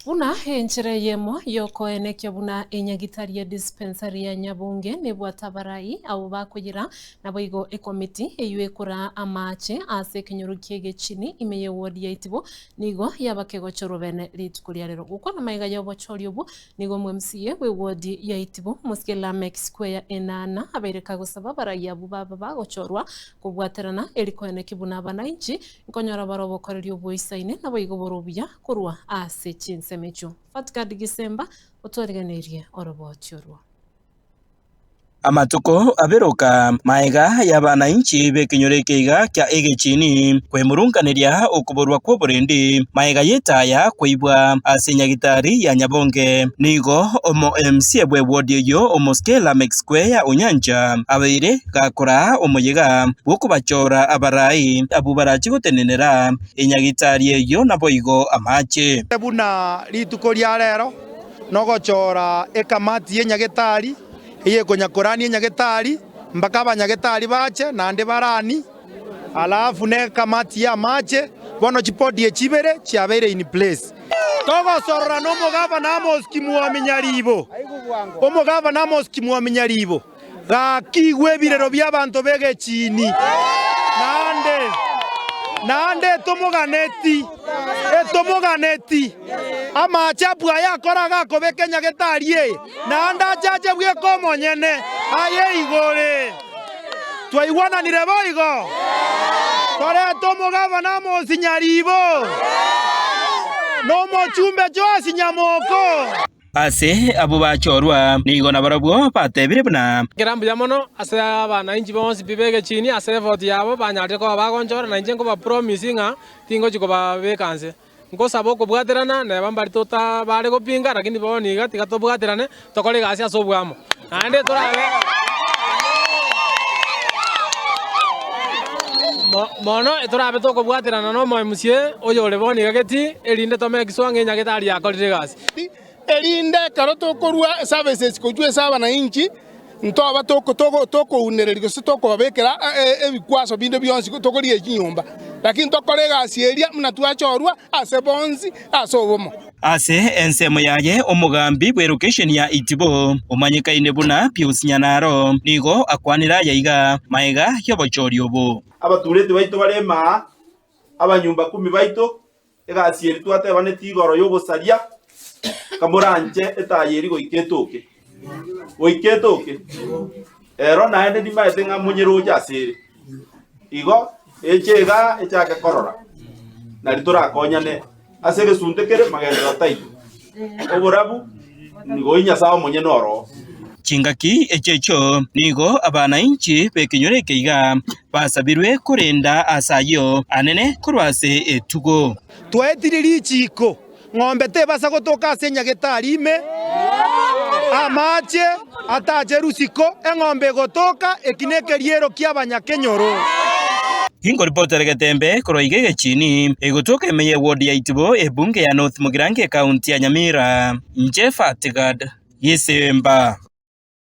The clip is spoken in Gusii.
Buna enchera eyemo y'okoenekia buna enyagitari ya dispensary ya Nyabunge nebwate abarai abwo bakoyira, naboigo ekomiti eyio ekoraa amache ase ekenyoro ki'egechini ime y'eward ya Itibo nigo yaba kegochorwa bene rituko ria rero. Gokwana magega y'obochori obwo nigo omo MCA bw'eward ya Itibo omosike Lameck Sikweya Enana abeire kagosaba abarai abwo baba bagochorwa kobwaterana eri koenekia buna abanainchi Nkonyora bare obokoreri oboisaine, naboigo bore obuya korwa ase chinsemo echio. Fatgard Gisemba otwariganeirie oroboti orwo. Amatuko aberoka magega y'abanainchi b'ekenyoro eke iga kia egechini kwemurunganeria okoborwa kw'oborendi magega y'etaya koibwa ase nyagitari ya Nyabonge. Nigo omo MCA bw'ewodi eyio Omosike Lameck Square Onyancha abeire gakoraa omoyega bw'okobachora abarai abwo barache gotenenera enyagitari eyio naboigo amache. Buna rituko ria rero nogochora ekamati y'enyagetari eyekonya-korania enyagetari mpaka abanyagetari bache naende barani, alafu nekamati y'amache, bono chipodi echi ibere chiabeire in place. Togosorora nomogavana Amos Kimwami Nyaribo, omogavana Amos Kimwami Nyaribo. Gaki igwa ebirero bi'abanto b'egechiini, naende, naende etomoganeti, etomoganeti. Amaache abwo ayakora agakobeka enyagetari eye, naende achache bweka omonyene, aye igore. Twaigwananire boigo? Torete omogabana Amosi Nyaribo, na omochumbe Joasi Nyamoko. Ase abwo bachorwa, nigo nabarabwo batebire buna. Ekero mbuya mono ase abanainchi bonsi pi b'egechini ase effort yabo banyarire koba bagonchora, na inche nkoba promise ng'a tingochi kobabeka nse. Nkosaba okobwaterana neba mbari tota bare gopinga lakini bono iga tiga tobwaterane tokore egasi ase obwamo. Naende torabe mono torabe tokobwaterana na omo MCA oyore bono iga getii erinde tomake sure ng'a enyagetari yakorire egasi. Erinde ekero tokorua services gochia ase abanainchi, ntoba tokounereria gose tokobabekera ebikwaso binde bionsi tokorigia chinyomba, lakini tokore egasi eria buna twachorwa ase bonsi ase obomo. Ase ensemo yaye omogambi bw'erokesheni ya Itibo, omanyekaine buna Pius Nyanaro, nigo akwanire aya iga magega y'obochori obo. Abatureti baito bare maa, abanyumba kumi baito, Egasi eria twatebanetie igoro y'ogosaria, kamoranche etaya eria goika etoke. Goika etoke. Ero naende nimaete ng'a monyeroche ase ere. Igo, eche igaa echake korora, nari torakonyane ase egesunte kere magenderero taiyo. Oborabu nigo Nyasae omonyene oroo. Chingaki echio echio nigo abanainchi b'ekenyoro eke iga basabirwe korenda aase ayio anene korwa ase etugo. Twaetire richiiko, ng'ombe tebasa gotoka ase enyagetari ime, amache atache rusiko, eng'ombe egotoka, eki nekeriero ki'abanyakenyoro. Ginkoripotera egetembe korwa iga egechini, egotoka ime y'eward ya Itibo, ebunge ya North Mugirango ekaunti ya Nyamira, inche Fatgad Gisimba.